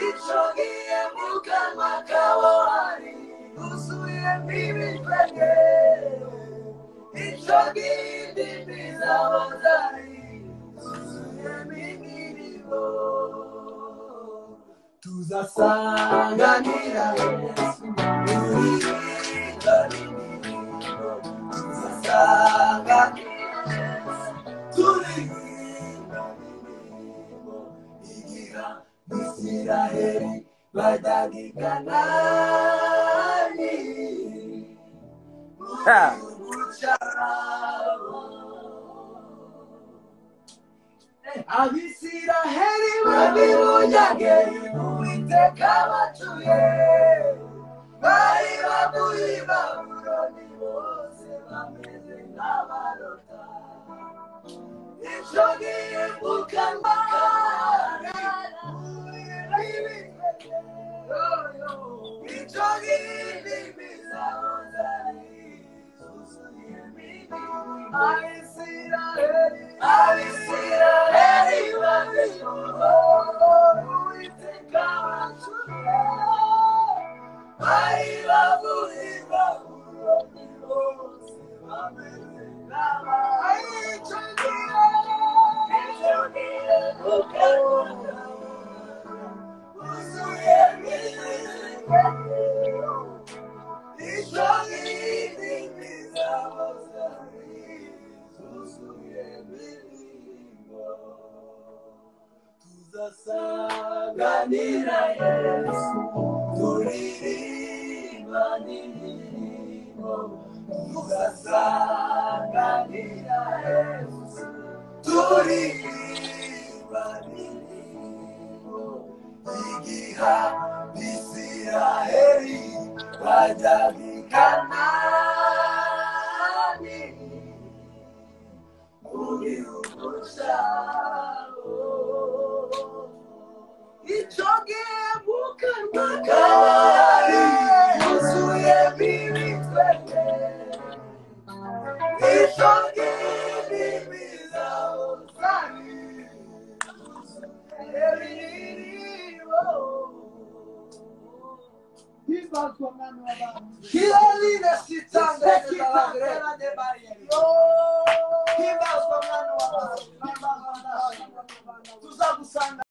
Icyo gihe mu kanwa kabo hari huzuyemo ibitwenge, icyo gihe indimi zabo zari zuzuyemo imirimo. Tuzasanganira Yesu turirimba indirimbo, tuzasanganira Yesu turirimba indirimbo. Igihe Abisiraheli bajyaga i Kanani mu gihugu cyabo, Abisiraheli bari bunyage Uwiteka batuye, bari bavuye i Babuloni bose bameze nk'abarota. Icyo gihe mu kanwa kari icyo gihe indimi zabo zari zuzuyemo indirimbo. Abisiraheli bari Uwiteka bacuye, bari bavuye i Babuloni bose bameze nk'abarota. Icyo gihe mu kanwa kabo huzuyemo ibitwenge, icyo gihe indimi zabo zari zuzuyemo indirimbo. Tuzasanganira Yesu turirimba indirimbo, tuzasanganira Yesu turirimba indirimbo. Igihe Abisiraheli bajyaga i Kanani mu gihugu cyabo, icyo gihe mu kanwa kari huzuyemo ibitwenge, icyo gihe indimi zabo zari zuzuyemo indirimbo. Himbazwa Mwami w'abantu. Hilaline sitangere Sekitangera de barriere. Himbazwa Mwami w'abantu. Himbazwa Mwami w'abantu. Tuzagusanga.